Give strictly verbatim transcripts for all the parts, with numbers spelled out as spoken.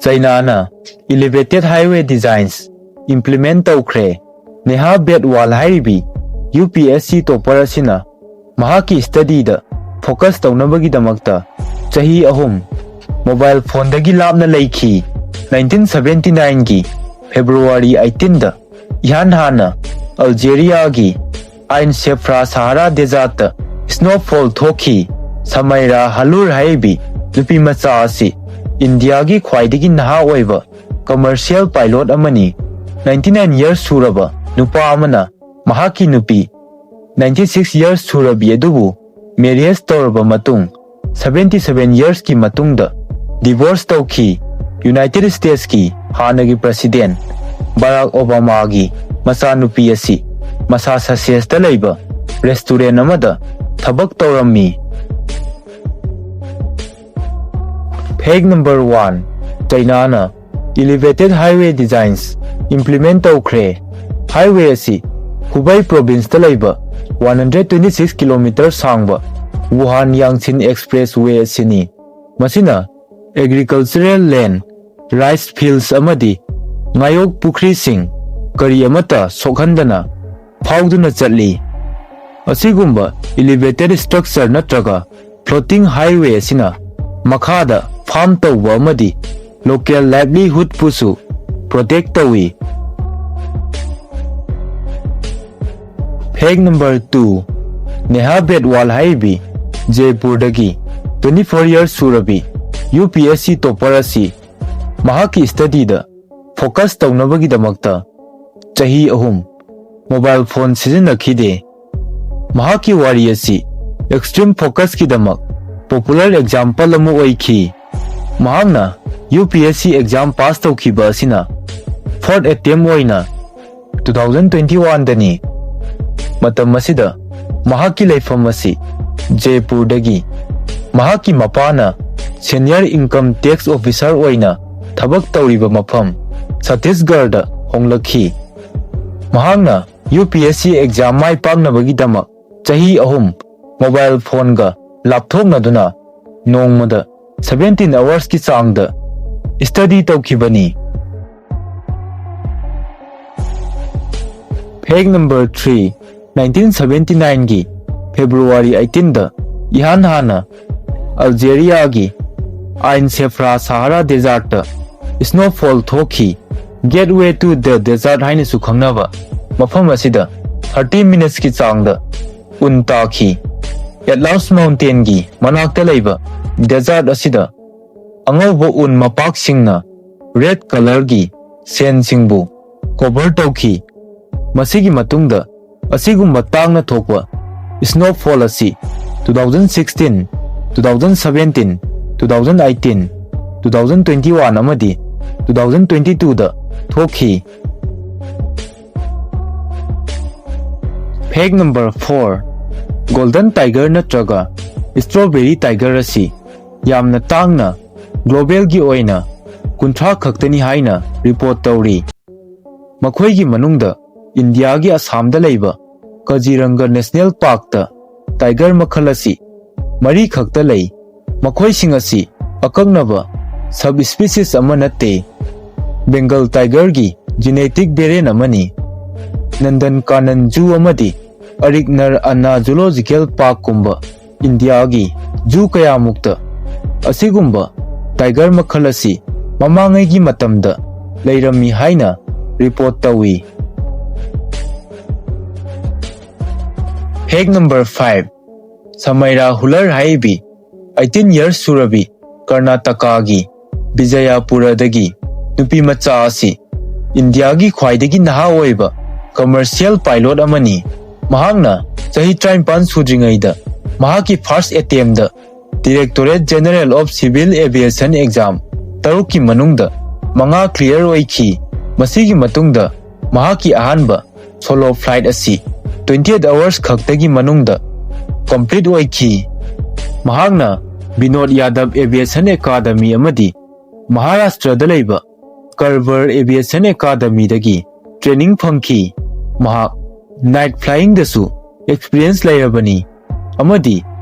ꯆꯩꯅꯥꯅ elevated highway designs implement ꯇꯧꯈ꯭ꯔꯦ꯫ ꯅꯦꯍꯥ ꯕꯦꯠꯋꯥꯜ ꯍꯥꯏꯔꯤꯕꯤ UPSC topper ꯑꯁꯤꯅ ꯃꯍꯥꯛꯀꯤ studyꯗ focus ꯇꯧꯅꯕꯒꯤꯗꯃꯛꯇ ꯆꯍꯤ ꯑꯍꯨꯝ mobile phoneꯗꯒꯤ ꯂꯥꯞꯅ ꯂꯩꯈꯤ꯫ nineteen seventy nineꯒꯤ February eighteenꯗ ꯏꯍꯥꯟ ꯍꯥꯟꯅ Algeriaꯒꯤ Ain Sefra Sahara desertꯇ snowfall ꯊꯣꯛꯈꯤ꯫ ꯁꯃꯩꯔꯥ ꯍꯂꯨꯔ ꯍꯥꯏꯔꯤꯕꯤ ꯅꯨꯄꯤ ꯃꯆꯥ ꯑꯁꯤ ꯏꯟꯗꯤꯌꯥꯒꯤ ꯈ꯭ꯋꯥꯏꯗꯒꯤ ꯅꯍꯥ ꯑꯣꯏꯕ commercial pilot ꯑꯃꯅꯤ꯫ ninety nine years ꯁꯨꯔꯕ ꯅꯨꯄꯥ ꯑꯃꯅ ꯃꯍꯥꯛꯀꯤ ꯅꯨꯄꯤ ninety six years ꯁꯨꯔꯕꯤ ꯑꯗꯨꯕꯨ marriage ꯇꯧꯔꯕ ꯃꯇꯨꯡ seventy seven yearsꯀꯤ ꯃꯇꯨꯡꯗ divorce ꯇꯧꯈꯤ꯫ United Statesꯀꯤ ꯍꯥꯟꯅꯒꯤ president Barack Obamaꯒꯤ ꯃꯆꯥꯅꯨꯄꯤ ꯑꯁꯤ Massachusettsꯇ ꯂꯩꯕ restaurant ꯑꯃꯗ ꯊꯕꯛ ꯇꯧꯔꯝꯃꯤ꯫ Fact number one, ꯆꯩꯅꯥꯅ elevated highway designs implement ꯇꯧꯈ꯭ꯔꯦ꯫ Highway ꯑꯁꯤ Hubei provinceꯇ ꯂꯩꯕ one hundred twenty six kilometer ꯁꯥꯡꯕ Wuhan Yangtze Expressway ꯑꯁꯤꯅꯤ꯫ ꯃꯁꯤꯅ agricultural land, rice fields ꯑꯃꯗꯤ ꯉꯥꯌꯣꯛ ꯄꯨꯈ꯭ꯔꯤꯁꯤꯡ ꯀꯔꯤ ꯑꯃꯠꯇ ꯁꯣꯛꯍꯟꯗꯅ ꯐꯥꯎꯗꯨꯅ ꯆꯠꯂꯤ꯫ ꯑꯁꯤꯒꯨꯝꯕ elevated structure ꯅꯠꯇ꯭ꯔꯒ floating highway ꯑꯁꯤꯅ ꯃꯈꯥꯗ farm ꯇꯧꯕ ꯑꯃꯗꯤ local livelihoodꯄꯨꯁꯨ protect ꯇꯧꯏ꯫ Fact number two, ꯅꯦꯍꯥ ꯕꯦꯠꯋꯥꯜ ꯍꯥꯏꯔꯤꯕꯤ ꯖꯦꯄꯨꯔꯗꯒꯤ twenty four years ꯁꯨꯔꯕꯤ UPSC topper ꯑꯁꯤ ꯃꯍꯥꯛꯀꯤ studyꯗ focus ꯇꯧꯅꯕꯒꯤꯗꯃꯛꯇ ꯆꯍꯤ ꯑꯍꯨꯝ mobile phone ꯁꯤꯖꯤꯟꯅꯈꯤꯗꯦ꯫ ꯃꯍꯥꯛꯀꯤ ꯋꯥꯔꯤ ꯑꯁꯤ extreme focusꯀꯤꯗꯃꯛ popular example ꯑꯃ ꯑꯣꯏꯈꯤ꯫ ꯃꯍꯥꯛꯅ UPSC exam pass ꯇꯧꯈꯤꯕ ꯑꯁꯤꯅ fourth attempt ꯑꯣꯏꯅ two thousand twenty oneꯗꯅꯤ꯫ ꯃꯇꯝ ꯑꯁꯤꯗ ꯃꯍꯥꯛꯀꯤ ꯂꯩꯐꯝ ꯑꯁꯤ ꯖꯦꯄꯨꯔꯗꯒꯤ ꯃꯍꯥꯛꯀꯤ ꯃꯄꯥꯅ senior income tax officer ꯑꯣꯏꯅ ꯊꯕꯛ ꯇꯧꯔꯤꯕ ꯃꯐꯝ ꯁꯠꯇꯤꯁꯒꯔꯗ ꯍꯣꯡꯂꯛꯈꯤ꯫ ꯃꯍꯥꯛꯅ UPSC exam ꯃꯥꯏ ꯄꯥꯛꯅꯕꯒꯤꯗꯃꯛ ꯆꯍꯤ ꯑꯍꯨꯝ mobile phoneꯒ ꯂꯥꯞꯊꯣꯛꯅꯗꯨꯅ ꯅꯣꯡꯃꯗ seventeen hoursꯀꯤ ꯆꯥꯡꯗ study ꯇꯧꯈꯤꯕꯅꯤ꯫ Fact number three, nineteen seventy-nine ꯒꯤ February eighteen ꯗ ꯏꯍꯥꯟ ꯍꯥꯟꯅ Algeria ꯒꯤ Ain Sefra Sahara Desert ꯇ snowfall ꯊꯣꯛꯈꯤ꯫ Gateway to the Desert ꯍꯥꯏꯅꯁꯨ ꯈꯪꯅꯕ ꯃꯐꯝ ꯑꯁꯤꯗ thirty minutes ꯀꯤ ꯆꯥꯡꯗ ꯎꯟ ꯇꯥꯈꯤ꯫ Atlas Mountain ꯒꯤ ꯃꯅꯥꯛꯇ ꯂꯩꯕ desert ꯑꯁꯤꯗ ꯑꯉꯧꯕ ꯎꯟ ꯃꯄꯥꯛꯁꯤꯡꯅ red colour ꯒꯤ ꯁꯦꯟꯁꯤꯡꯕꯨ cover ꯇꯧꯈꯤ꯫ ꯃꯁꯤꯒꯤ ꯃꯇꯨꯡꯗ ꯑꯁꯤꯒꯨꯝꯕ ꯇꯥꯡꯅ ꯊꯣꯛꯄ snowfall ꯑꯁꯤ two thousand sixteen, two thousand seventeen, two thousand eighteen, two thousand twenty-one ꯑꯃꯗꯤ two thousand twenty-two ꯗ ꯊꯣꯛꯈꯤ꯫ Fact number four, Golden Tiger ꯅꯠꯇ꯭ꯔꯒ Strawberry Tiger ꯑꯁꯤ ꯌꯥꯝꯅ ꯇꯥꯡꯅ global ꯒꯤ ꯑꯣꯏꯅ ꯀꯨꯟꯊ꯭ꯔꯥ ꯈꯛꯇꯅꯤ ꯍꯥꯏꯅ report ꯇꯧꯔꯤ꯫ ꯃꯈꯣꯏꯒꯤ ꯃꯅꯨꯡꯗ ꯏꯟꯗꯤꯌꯥꯒꯤ ꯑꯁꯥꯝꯗ ꯂꯩꯕ ꯀꯖꯤꯔꯪꯒ National Park ꯇ tiger ꯃꯈꯜ ꯑꯁꯤ ꯃꯔꯤ ꯈꯛꯇ ꯂꯩ꯫ ꯃꯈꯣꯏꯁꯤꯡ ꯑꯁꯤ ꯑꯀꯛꯅꯕ subspecies ꯑꯃ ꯅꯠꯇꯦ, Bengal tiger ꯒꯤ genetic variant ꯑꯃꯅꯤ꯫ ꯅꯟꯗꯟ ꯀꯥꯅꯟ Zoo ꯑꯃꯗꯤ ꯑꯔꯤꯛꯅꯔ ꯑꯟꯅꯥ Zoological Park ꯀꯨꯝꯕ ꯏꯟꯗꯤꯌꯥꯒꯤ zoo ꯀꯌꯥꯃꯨꯛꯇ ꯑꯁꯤꯒꯨꯝꯕ tiger ꯃꯈꯜ ꯑꯁꯤ ꯃꯃꯥꯡꯉꯩꯒꯤ ꯃꯇꯝꯗ ꯂꯩꯔꯝꯃꯤ ꯍꯥꯏꯅ report ꯇꯧꯏ꯫ Fact number five, Samaira Huller ꯍꯥꯏꯔꯤꯕꯤ eighteen years ꯁꯨꯔꯕꯤ ꯀꯔꯅꯥꯇꯀꯥꯒꯤ ꯕꯤꯖꯌꯄꯨꯔꯗꯒꯤ ꯅꯨꯄꯤ ꯃꯆꯥ ꯑꯁꯤ ꯏꯟꯗꯤꯌꯥꯒꯤ ꯈ꯭ꯋꯥꯏꯗꯒꯤ ꯅꯍꯥ ꯑꯣꯏꯕ commercial pilot ꯑꯃꯅꯤ꯫ ꯃꯍꯥꯛꯅ ꯆꯍꯤ ꯇꯔꯥꯅꯤꯄꯥꯟ ꯁꯨꯗ꯭ꯔꯤꯉꯩꯗ ꯃꯍꯥꯛꯀꯤ first attempt the Directorate General of Civil Aviation Exam ꯇꯔꯨꯛꯀꯤ ꯃꯅꯨꯡꯗ ꯃꯉꯥ clear ꯑꯣꯏꯈꯤ꯫ ꯃꯁꯤꯒꯤ ꯃꯇꯨꯡꯗ ꯃꯍꯥꯛꯀꯤ ꯑꯍꯥꯟꯕ solo flight ꯑꯁꯤ twenty-eight hours ꯈꯛꯇꯒꯤ ꯃꯅꯨꯡꯗ complete ꯑꯣꯏꯈꯤ꯫ ꯃꯍꯥꯛꯅ ꯕꯤꯅꯣꯗ ꯌꯥꯗꯕ Aviation Academy ꯑꯃꯗꯤ ꯃꯍꯥꯔꯥꯁꯇ꯭ꯔꯗ ꯂꯩꯕ Karwar Aviation Academy ꯗꯒꯤ training ꯐꯪꯈꯤ꯫ ꯃꯍꯥꯛ night flying ꯗꯁꯨ experience ꯂꯩꯔꯕꯅꯤ ꯑꯃꯗꯤ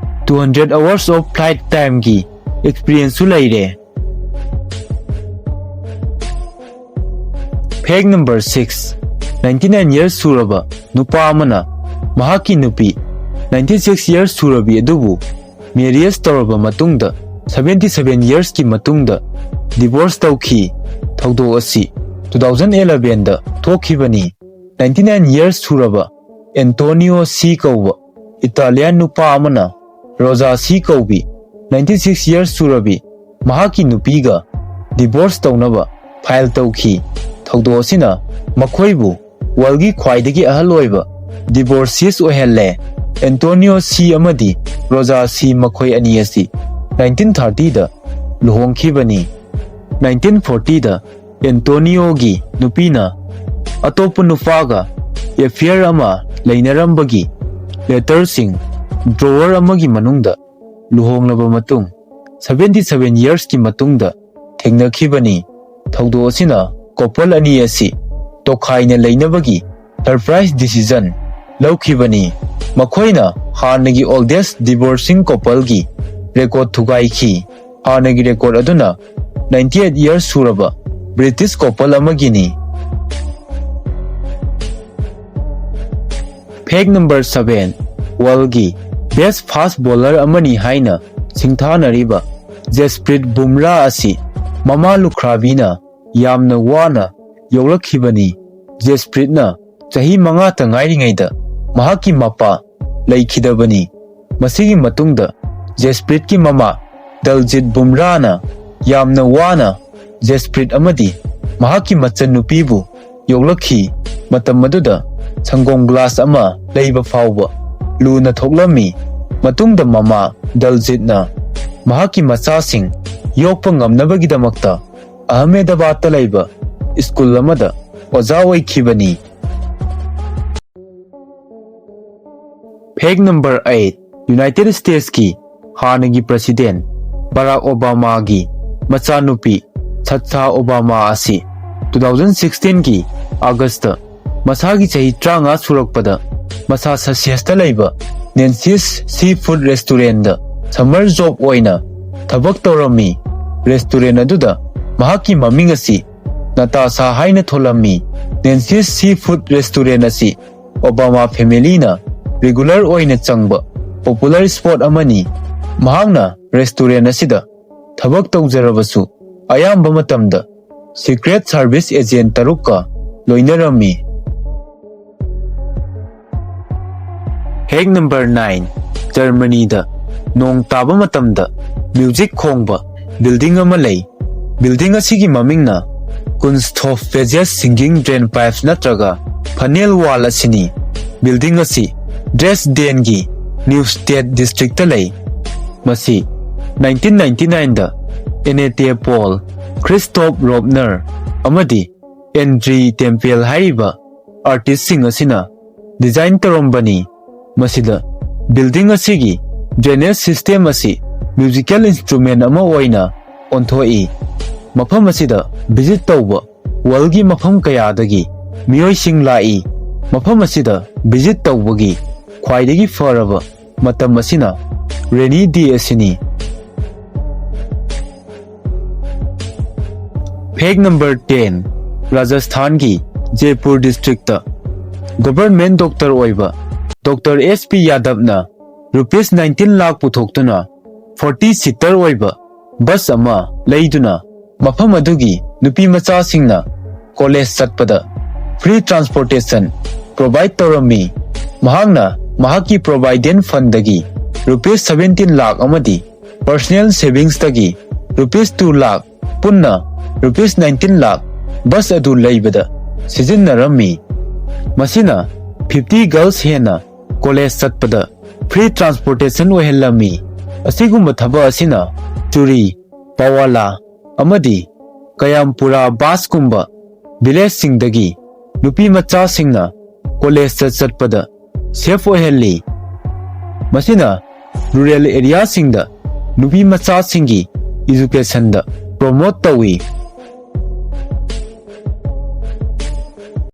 two hundred hours of flight time ꯒꯤ experience ꯁꯨ ꯂꯩꯔꯦ꯫ Fact number six, ninety nine years ꯁꯨꯔꯕ ꯅꯨꯄꯥ ꯑꯃꯅ ꯃꯍꯥꯛꯀꯤ ꯅꯨꯄꯤ ninety six years ꯁꯨꯔꯕꯤ ꯑꯗꯨꯕꯨ marriage ꯇꯧꯔꯕ ꯃꯇꯨꯡꯗ seventy seven yearsꯀꯤ ꯃꯇꯨꯡꯗ divorce ꯇꯧꯈꯤ꯫ ꯊꯧꯗꯣꯛ ꯑꯁꯤ two thousand elevenꯗ ꯊꯣꯛꯈꯤꯕꯅꯤ꯫ ninety nine years ꯁꯨꯔꯕ Antonio C ꯀꯧꯕ Italian ꯅꯨꯄꯥ ꯑꯃꯅ Rosa C ꯀꯧꯕꯤ ninety six years ꯁꯨꯔꯕꯤ ꯃꯍꯥꯛꯀꯤ ꯅꯨꯄꯤꯒ divorce ꯇꯧꯅꯕ file ꯇꯧꯈꯤ꯫ ꯊꯧꯗꯣꯛ ꯑꯁꯤꯅ ꯃꯈꯣꯏꯕꯨ worldꯒꯤ ꯈ꯭ꯋꯥꯏꯗꯒꯤ ꯑꯍꯜ ꯑꯣꯏꯕ divorcees ꯑꯣꯏꯍꯜꯂꯦ꯫ Antonio C ꯑꯃꯗꯤ Rosa C ꯃꯈꯣꯏ ꯑꯅꯤ ꯑꯁꯤ nineteen thirtyꯗ ꯂꯨꯍꯣꯡꯈꯤꯕꯅꯤ꯫ nineteen fortyꯗ Antonioꯒꯤ ꯅꯨꯄꯤꯅ ꯑꯇꯣꯞꯄ ꯅꯨꯄꯥꯒ affair ꯑꯃ ꯂꯩꯅꯔꯝꯕꯒꯤ letterꯁꯤꯡ drawer ꯑꯃꯒꯤ ꯃꯅꯨꯡꯗ ꯂꯨꯍꯣꯡꯂꯕ ꯃꯇꯨꯡ seventy seven yearsꯀꯤ ꯃꯇꯨꯡꯗ ꯊꯦꯡꯅꯈꯤꯕꯅꯤ꯫ ꯊꯧꯗꯣꯛ ꯑꯁꯤꯅ couple ꯑꯅꯤ ꯑꯁꯤ ꯇꯣꯈꯥꯏꯅ ꯂꯩꯅꯕꯒꯤ surprise decision ꯂꯧꯈꯤꯕꯅꯤ꯫ ꯃꯈꯣꯏꯅ ꯍꯥꯟꯅꯒꯤ oldest divorcing coupleꯒꯤ record ꯊꯨꯒꯥꯏꯈꯤ꯫ ꯍꯥꯟꯅꯒꯤ record ꯑꯗꯨꯅ ninety eight years ꯁꯨꯔꯕ British couple ꯑꯃꯒꯤꯅꯤ꯫ Fact number seven, worldꯒꯤ best fast bowler ꯑꯃꯅꯤ ꯍꯥꯏꯅ ꯁꯤꯡꯊꯥꯅꯔꯤꯕ Jasprit Bumrah ꯑꯁꯤ ꯃꯃꯥ ꯂꯨꯈ꯭ꯔꯥꯕꯤꯅ ꯌꯥꯝꯅ ꯋꯥꯅ ꯌꯣꯛꯂꯛꯈꯤꯕꯅꯤ꯫ Jaspritꯅ ꯆꯍꯤ ꯃꯉꯥꯇ ꯉꯥꯏꯔꯤꯉꯩꯗ ꯃꯍꯥꯛꯀꯤ ꯃꯄꯥ ꯂꯩꯈꯤꯗꯕꯅꯤ꯫ ꯃꯁꯤꯒꯤ ꯃꯇꯨꯡꯗ Jaspritꯀꯤ ꯃꯃꯥ Daljit Bumrahꯅ ꯌꯥꯝꯅ ꯋꯥꯅ Jasprit ꯑꯃꯗꯤ ꯃꯍꯥꯛꯀꯤ ꯃꯆꯟꯅꯨꯄꯤꯕꯨ ꯌꯣꯛꯂꯛꯈꯤ꯫ ꯃꯇꯝ ꯑꯗꯨꯗ ꯁꯪꯒꯣꯝ glass ꯑꯃ ꯂꯩꯕ ꯐꯥꯎꯕ ꯂꯨꯅ ꯊꯣꯛꯂꯝꯃꯤ꯫ ꯃꯇꯨꯡꯗ ꯃꯃꯥ Daljitꯅ ꯃꯍꯥꯛꯀꯤ ꯃꯆꯥꯁꯤꯡ ꯌꯣꯛꯄ ꯉꯝꯅꯕꯒꯤꯗꯃꯛꯇ Ahmedabadꯇ ꯂꯩꯕ school ꯑꯃꯗ ꯑꯣꯖꯥ ꯑꯣꯏꯈꯤꯕꯅꯤ꯫ Fact number eight, United Statesꯀꯤ ꯍꯥꯟꯅꯒꯤ President Barack Obamaꯒꯤ ꯃꯆꯥꯅꯨꯄꯤ Sasha Obama ꯑꯁꯤ two thousand sixteenꯒꯤ Augustꯇ ꯃꯁꯥꯒꯤ ꯆꯍꯤ ꯇꯔꯥꯃꯉꯥ ꯁꯨꯔꯛꯄꯗ Massachusettsꯇ ꯂꯩꯕ Nancy's Seafood Restaurantꯗ summer job ꯑꯣꯏꯅ ꯊꯕꯛ ꯇꯧꯔꯝꯃꯤ꯫ Restaurant ꯑꯗꯨꯗ ꯃꯍꯥꯛꯀꯤ ꯃꯃꯤꯡ ꯑꯁꯤ ꯅꯇꯥꯁꯥ ꯍꯥꯏꯅ ꯊꯣꯜꯂꯝꯃꯤ꯫ Nancy's Seafood Restaurant ꯑꯁꯤ Obama familyꯅ regular ꯑꯣꯏꯅ ꯆꯪꯕ popular spot ꯑꯃꯅꯤ꯫ ꯃꯍꯥꯛꯅ restaurant ꯑꯁꯤꯗ ꯊꯕꯛ ꯇꯧꯖꯔꯕꯁꯨ, ꯑꯌꯥꯝꯕ ꯃꯇꯝꯗ Secret Service agent ꯇꯔꯨꯛꯀ ꯂꯣꯏꯅꯔꯝꯃꯤ꯫ Fact number nine, ꯖꯔꯃꯅꯤꯗ ꯅꯣꯡ ꯇꯥꯕ ꯃꯇꯝꯗ music ꯈꯣꯡꯕ building ꯑꯃ ꯂꯩ꯫ Building ꯑꯁꯤꯒꯤ ꯃꯃꯤꯡꯅ Kunsthof Vegas Singing Drain Pipes ꯅꯠꯇ꯭ꯔꯒ Funnel Wall ꯑꯁꯤꯅꯤ꯫ Building ꯑꯁꯤ ꯗ꯭ꯔꯦꯁꯗꯦꯟꯒꯤ Neustadt districtꯇ ꯂꯩ꯫ ꯃꯁꯤ nineteen ninety nineꯗ Annette Paul, Christoph Robner ꯑꯃꯗꯤ André Tempel ꯍꯥꯏꯔꯤꯕ artistꯁꯤꯡ ꯑꯁꯤꯅ design ꯇꯧꯔꯝꯕꯅꯤ꯫ ꯃꯁꯤꯗ building ꯑꯁꯤꯒꯤ drainage system ꯑꯁꯤ musical instrument ꯑꯃ ꯑꯣꯏꯅ ꯑꯣꯟꯊꯣꯛꯏ꯫ ꯃꯐꯝ ꯑꯁꯤꯗ visit ꯇꯧꯕ worldꯒꯤ ꯃꯐꯝ ꯀꯌꯥꯗꯒꯤ ꯃꯤꯑꯣꯏꯁꯤꯡ ꯂꯥꯛꯏ꯫ ꯃꯐꯝ ꯑꯁꯤꯗ visit ꯇꯧꯕꯒꯤ ꯈ꯭ꯋꯥꯏꯗꯒꯤ ꯐꯔꯕ ꯃꯇꯝ ꯑꯁꯤꯅ rainy day ꯑꯁꯤꯅꯤ꯫ Fact number ten, ꯔꯥꯖꯁꯊꯥꯟꯒꯤ ꯖꯦꯄꯨꯔ districtꯇ government doctor ꯑꯣꯏꯕ Doctor S P ꯌꯥꯗꯕꯅ rupees nineteen lakh ꯄꯨꯊꯣꯛꯇꯨꯅ forty seater ꯑꯣꯏꯕ bus ꯑꯃ ꯂꯩꯗꯨꯅ ꯃꯐꯝ ꯑꯗꯨꯒꯤ ꯅꯨꯄꯤ ꯃꯆꯥꯁꯤꯡꯅ college ꯆꯠꯄꯗ free transportation provide ꯇꯧꯔꯝꯃꯤ꯫ ꯃꯍꯥꯛꯅ ꯃꯍꯥꯛꯀꯤ provident fundꯗꯒꯤ rupees seventeen ꯂꯥꯈ ꯑꯃꯗꯤ personal savingsꯇꯒꯤ rupees two ꯂꯥꯈ, ꯄꯨꯟꯅ rupees nineteen ꯂꯥꯈ bus ꯑꯗꯨ ꯂꯩꯕꯗ ꯁꯤꯖꯤꯟꯅꯔꯝꯃꯤ꯫ ꯃꯁꯤꯅ fifty girls ꯍꯦꯟꯅ college ꯆꯠꯄꯗ free transportation ꯑꯣꯏꯍꯜꯂꯝꯃꯤ꯫ ꯑꯁꯤꯒꯨꯝꯕ ꯊꯕꯛ ꯑꯁꯤꯅ ꯆꯨꯔꯤ, ꯄꯋꯥꯂꯥ ꯑꯃꯗꯤ ꯀꯌꯥꯝꯄꯨꯔꯥ ꯕꯥꯁꯀꯨꯝꯕ villageꯁꯤꯡꯗꯒꯤ ꯅꯨꯄꯤ ꯃꯆꯥꯁꯤꯡꯅ college ꯆꯠꯄꯗ safe ꯑꯣꯏꯍꯜꯂꯤ꯫ ꯃꯁꯤꯅ rural areaꯁꯤꯡꯗ ꯅꯨꯄꯤ ꯃꯆꯥꯁꯤꯡꯒꯤ educationꯗ promote ꯇꯧꯏ꯫